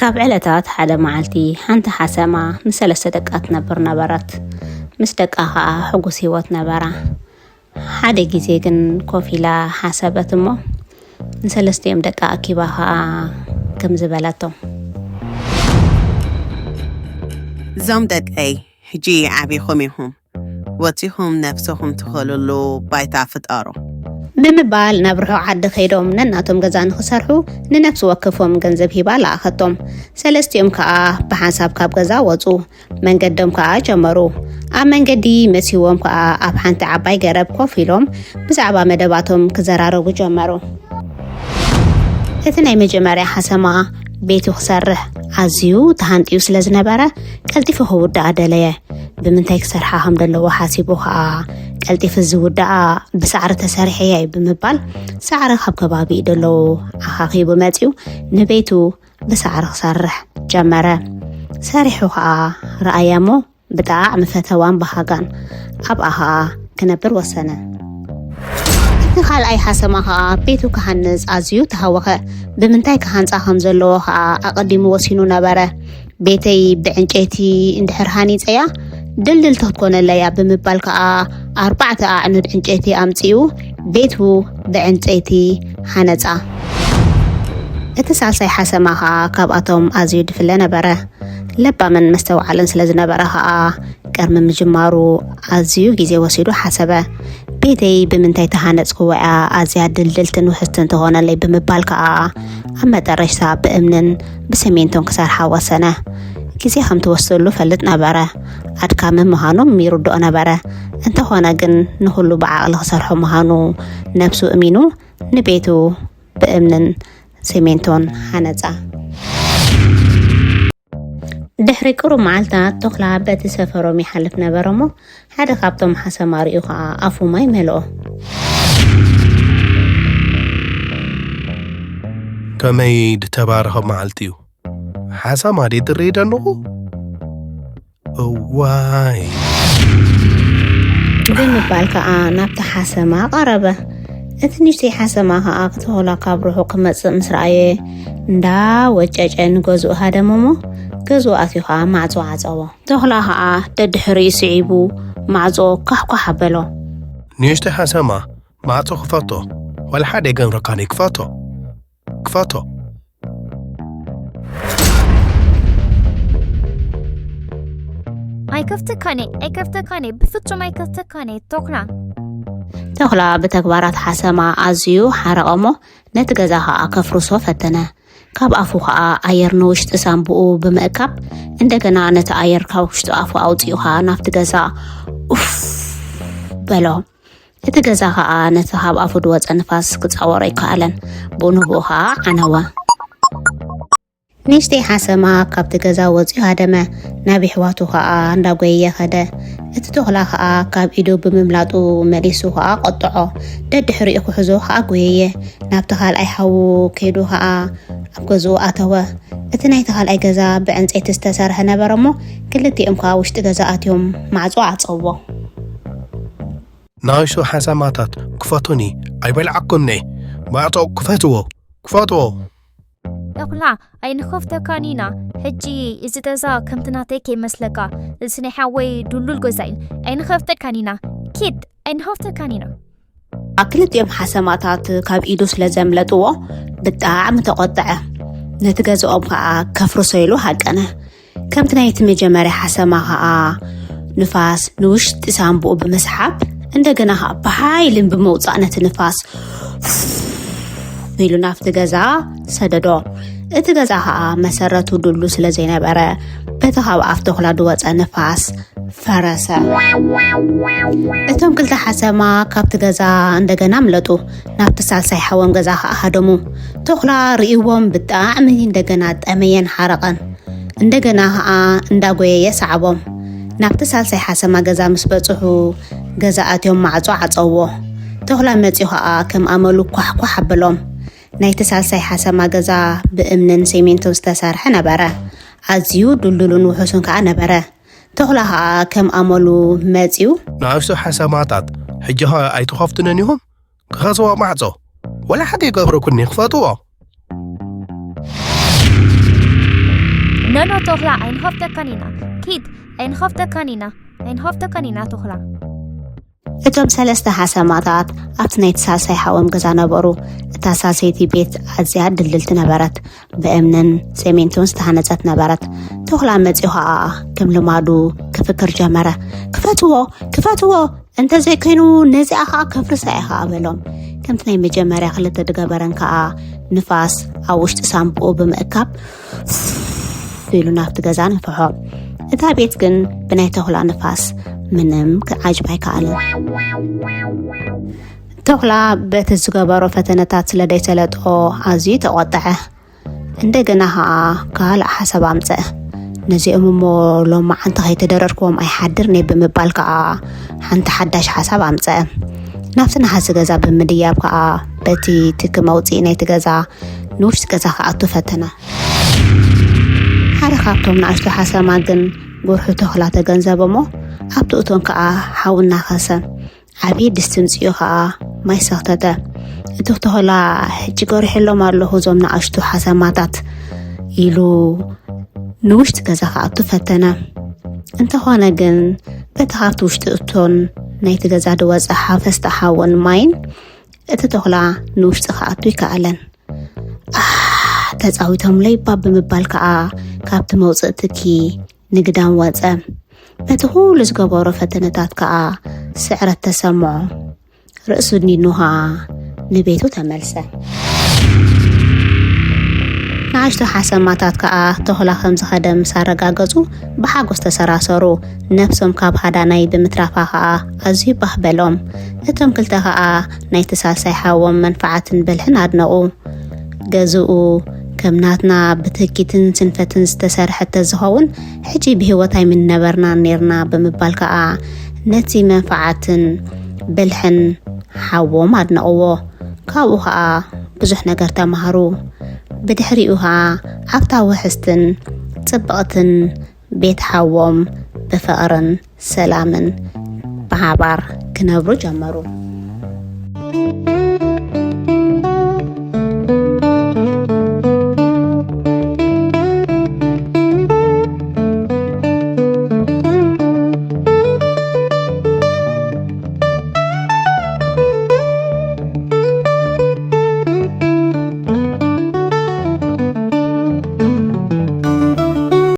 ካብ ዕለታት ሓደ መዓልቲ ሓንቲ ሓሰማ ምስ ሰለስተ ደቃ ትነብር ነበረት። ምስ ደቃ ኸኣ ሕጉስ ህይወት ነበራ። ሓደ ግዜ ግን ኮፍ ኢላ ሓሰበት እሞ ንሰለስቲኦም ደቃ ኣኪባ ኸኣ ከምዚ በለቶም። እዞም ደቀይ ሕጂ ዓቢኹም ኢኹም። ወጺኹም ነብሰኹም ትኸልሉ ባይታ ፍጠሩ። ብምባል ናብ ርሑቕ ዓዲ ከይዶም ነናቶም ገዛ ንኽሰርሑ ንነፍሲ ወከፎም ገንዘብ ሂባ ለኣኸቶም። ሰለስቲኦም ከኣ ብሓንሳብ ካብ ገዛ ወጹ። መንገዶም ከኣ ጀመሩ። ኣብ መንገዲ መሲዎም ከኣ ኣብ ሓንቲ ዓባይ ገረብ ኮፍ ኢሎም ብዛዕባ መደባቶም ክዘራረቡ ጀመሩ። እቲ ናይ መጀመርያ ሓሰማ ቤቱ ክሰርሕ ኣዝዩ ተሃንጥዩ ስለ ዝነበረ ቀልጢፉ ክውድኣ ደለየ። ብምንታይ ክሰርሓ ከም ዘለዎ ሓሲቡ ከኣ ቀልጢፉ ዝውድኣ ብሳዕሪ ተሰሪሐ እየ ብምባል ሳዕሪ ካብ ከባቢኡ ደለዉ ኣኻኺቡ መጺኡ ንቤቱ ብሳዕሪ ክሰርሕ ጀመረ። ሰሪሑ ከኣ ረኣያ እሞ ብጣዕሚ ፈተዋን በሃጋን ኣብኣ ከኣ ክነብር ወሰነ። እቲ ካልኣይ ሓሰማ ከኣ ቤቱ ክሃንጽ ኣዝዩ ተሃወኸ። ብምንታይ ክሃንጻ ከም ዘለዎ ከኣ ኣቐዲሙ ወሲኑ ነበረ። ቤተይ ብዕንጨይቲ እንድሕር ሃኒጸያ ድልድልቲ ክትኮነለያ ብምባል ከኣ ኣርባዕተ ኣዕኑድ ዕንጨይቲ ኣምጺኡ ቤቱ ብዕንጨይቲ ሃነጻ። እቲ ሳልሳይ ሓሰማ ከኣ ካብኣቶም ኣዝዩ ድፍለ ነበረ። ለባምን መስተውዓልን ስለ ዝነበረ ከኣ ቅድሚ ምጅማሩ ኣዝዩ ግዜ ወሲዱ ሓሰበ። ቤተይ ብምንታይ ተሃነጽክዎ እያ ኣዝያ ድልድልትን ውሕስትን ትኾነለይ ብምባል ከኣ ኣብ መጠረሽታ ብእምንን ብሰሜንቶን ክሰርሓ ወሰነ። ግዜ ከም ትወስደሉ ፈልጥ ነበረ። ኣድካሚ ምዃኖም ይርድኦ ነበረ። እንተኾነ ግን ንኹሉ ብዓቕሊ ክሰርሖ ምዃኑ ነብሱ እሚኑ ንቤቱ ብእምንን ሰሜንቶን ሃነጻ። ድሕሪ ቅሩብ መዓልታት ተኹላ በቲ ሰፈሮም ይሓልፍ ነበረ እሞ ሓደ ካብቶም ሓሰማ ርእዩ ኸኣ ኣፉ ማይ መልኦ። ከመይ ድተባረኸ መዓልቲ እዩ። ሓሰማ ድየ ድርኢ ደለኹ? እዋይ። ብምባል ከኣ ናብቲ ሓሰማ ቀረበ። እቲ ንእሽተይ ሓሰማ ከኣ ተኹላ ካብ ርሑቕ ክመጽእ ምስ ረኣየ እንዳ ወጨጨ ንገዝኡ ሃደመ እሞ ገዝኡ ኣትዩ ከኣ ማዕጾ ዓጸዎ። ተኹላ ከኣ ደድሕሪኡ ስዒቡ ማዕጾ ኳሕኳሕ ኣበሎ። ንእሽተይ ሓሰማ ማዕጾ ክፈቶ፣ ዋላ ሓደ የገብረካን እዩ። ክፈቶ። ክፈቶ። ኣይከፍተካን እየ፣ ኣይከፍተካን እየ፣ ብፍጹም ኣይከፍተካን እየ። ተኹላ። ተኹላ ብተግባራት ሓሰማ ኣዝዩ ሓረቐ እሞ ነቲ ገዛ ከኣ ከፍርሶ ፈተነ። ካብ ኣፉ ከኣ ኣየር ንውሽጢ ሳንቡኡ ብምእካብ እንደገና ነቲ ኣየር ካብ ውሽጢ ኣፉ ኣውጺኡ ከኣ ናብቲ ገዛ ኡፍ በሎ። እቲ ገዛ ከኣ ነቲ ካብ ኣፉ ድወጸ ንፋስ ክጻወሮ ኣይከኣለን። ብኡ ንብኡ ከኣ ዓነወ። ንእሽተይ ሓሰማ ካብቲ ገዛ ወጺኡ ሃደመ። ናብ የሕዋቱ ከኣ እንዳጎየየ ከደ። እቲ ተኹላ ከኣ ካብ ኢዱ ብምምላጡ መሊሱ ከኣ ቀጥዖ። ደድሕሪኡ ክሕዞ ከኣ ጎየየ። ናብቲ ካልኣይ ሓዉ ከይዱ ከኣ ኣብ ገዝኡ ኣተወ። እቲ ናይቲ ካልኣይ ገዛ ብዕንጸይቲ ዝተሰርሐ ነበረ እሞ ክልቲኦም ከኣ ውሽጢ ገዛ ኣትዮም ማዕጾ ዓጸዎ። ንኣሽቱ ሓሰማታት ክፈቱኒ፣ ኣይበልዓኩምኒ። ማዕጾ ክፈትዎ፣ ክፈትዎ። ተኹላ ኣይንኸፍተካን ኢና። ሕጂ እዚ ገዛ ከምቲ ናተይ ከይመስለካ፣ እዚ ናይ ሓወይ ድሉል ገዛ እዩ። ኣይንኸፍተካን ኢና። ኪድ ኣይንኸፍተካን ኢና። ክልቲኦም ሓሰማታት ካብ ኢዱ ስለ ዘምለጥዎ ብጣዕሚ ተቖጥዐ። ነቲ ገዝኦም ከኣ ከፍርሶ ኢሉ ሃቀነ። ከምቲ ናይቲ መጀመርያ ሓሰማ ከኣ ንፋስ ንውሽጢ ሳንቡኡ ብምስሓብ እንደገና ከኣ ብሓይልን ብምውጻእ ነቲ ንፋስ ኢሉ ናብቲ ገዛ ሰደዶ። እቲ ገዛ ከኣ መሰረቱ ድሉ ስለ ዘይነበረ በቲ ካብ ኣፍ ተኹላ ድወጸ ንፋስ ፈረሰ። እቶም ክልተ ሓሰማ ካብቲ ገዛ እንደገና ምለጡ ናብቲ ሳልሳይ ሓዎም ገዛ ከኣ ሃደሙ። ተኹላ ርእይዎም ብጣዕሚ እንደገና ጠመየን ሓረቐን። እንደገና ከኣ እንዳጎየየ ሰዓቦም። ናብቲ ሳልሳይ ሓሰማ ገዛ ምስ በጽሑ ገዛ ኣትዮም ማዕጾ ዓጸውዎ። ተኹላ መጺኡ ከኣ ከም ኣመሉ ኳሕኳሕ ኣበሎም። ናይቲ ሳልሳይ ሓሰማ ገዛ ብእምንን ሴሜንቶን ዝተሰርሐ ነበረ። ኣዝዩ ድልዱልን ውሑስን ከኣ ነበረ። ተኹላ ከኣ ከም ኣመሉ መጺኡ። ንኣሽቱ ሓሰማታት ሕጂ ኸ ኣይትኸፍቱንን ኢኹም? ክኸስዎ ማዕጾ ወላ ሓደ ይገብረኩኒ ክፈትዎ። ኖኖ ተኹላ ኣይንኸፍተካን ኢና። ኪድ ኣይንኸፍተካን ኢና። ኣይንኸፍተካን ኢና ተኹላ። እቶም ሰለስተ ሓሰማታት ኣብቲ ናይ ተሳሳይ ሓዎም ገዛ ነበሩ። እታ ሳሰይቲ ቤት ኣዝያ ድልድልቲ ነበረት። ብእምንን ሴሜንቶን ዝተሃነጸት ነበረት። ተኹላ መጺኡ ኸኣ ከም ልማዱ ክፍክር ጀመረ። ክፈትዎ፣ ክፈትዎ፣ እንተዘይኮይኑ ነዚኣ ኸኣ ከፍርሳ እየ ኸኣ በሎም። ከምቲ ናይ መጀመርያ ክልተ ድገበረን ከኣ ንፋስ ኣብ ውሽጢ ሳምብኡ ብምእካብ ኢሉ ናብቲ ገዛ ነፍሖ። እታ ቤት ግን ብናይ ተኹላ ንፋስ ምንም ክዓጅብ ኣይከኣልን። ተኹላ በቲ ዝገበሮ ፈተነታት ስለ ደይሰለጦ ኣዝዩ ተቖጠዐ። እንደገና ኸኣ ካልእ ሓሳብ ኣምጸአ። ነዚኦም እሞ ሎም መዓንቲ ከይተደረርክዎም ኣይሓድርን እየ ብምባል ከኣ ሓንቲ ሓዳሽ ሓሳብ ኣምጸአ። ናብቲ ነሃሲ ገዛ ብምድያብ ከኣ በቲ ትኪ መውጽኢ ናይቲ ገዛ ንውሽጢ ገዛ ክኣቱ ፈተነ። ሓደ ካብቶም ንኣሽቱ ሓሰማ ግን ጉርሑ ተኹላ ተገንዘበ እሞ ኣብቲ እቶን ከኣ ሓዊ እናኸሰ ዓብዪ ድስቲ ምጽኡ ኸኣ ማይ ሰኽተተ። እቲ ተኹላ ሕጂ ገሪሐሎም ኣለኹ እዞም ንኣሽቱ ሓሰማታት ኢሉ ንውሽጢ ገዛ ክኣቱ ፈተነ። እንተኾነ ግን በቲ ካብቲ ውሽጢ እቶን ናይቲ ገዛ ዝወጸ ሓፈስቲ ሓውን ማይን እቲ ተኹላ ንውሽጢ ክኣቱ ይከኣለን። ኣህ ተጻዊቶምለይ እባ ብምባል ከኣ ካብቲ መውጽእ ትኪ ንግዳም ወጸ። በቲ ኩሉ ዝገበሮ ፈተነታት ከኣ ስዕረት ተሰምዖ። ርእሱ ድኒኑ ኸኣ ንቤቱ ተመልሰ። ንኣሽቱ ሓሰማታት ከኣ ተኹላ ከም ዝኸደ ምስ ኣረጋገጹ ብሓጎስ ተሰራሰሩ። ነፍሶም ካብ ሃዳናይ ብምትራፋ ኸኣ ኣዝዩ ባህ በሎም። እቶም ክልተ ኸኣ ናይ ተሳሳይ ሓዎም መንፍዓትን ብልሕን ኣድነቑ። ገዝኡ ከም ናትና ብትኪትን ስንፈትን ዝተሰርሐ ተዝኸውን ሕጂ ብህይወት ኣይምንነበርናን ኔርና ብምባል ከኣ ነቲ መንፍዓትን ብልሕን ሓዎም ኣድነቕዎ። ካብኡ ኸኣ ብዙሕ ነገር ተማሃሩ። ብድሕሪኡ ኸኣ ኣብታ ውሕስትን ጽብቕትን ቤት ሓዎም ብፍቕርን ሰላምን ብሓባር ክነብሩ ጀመሩ።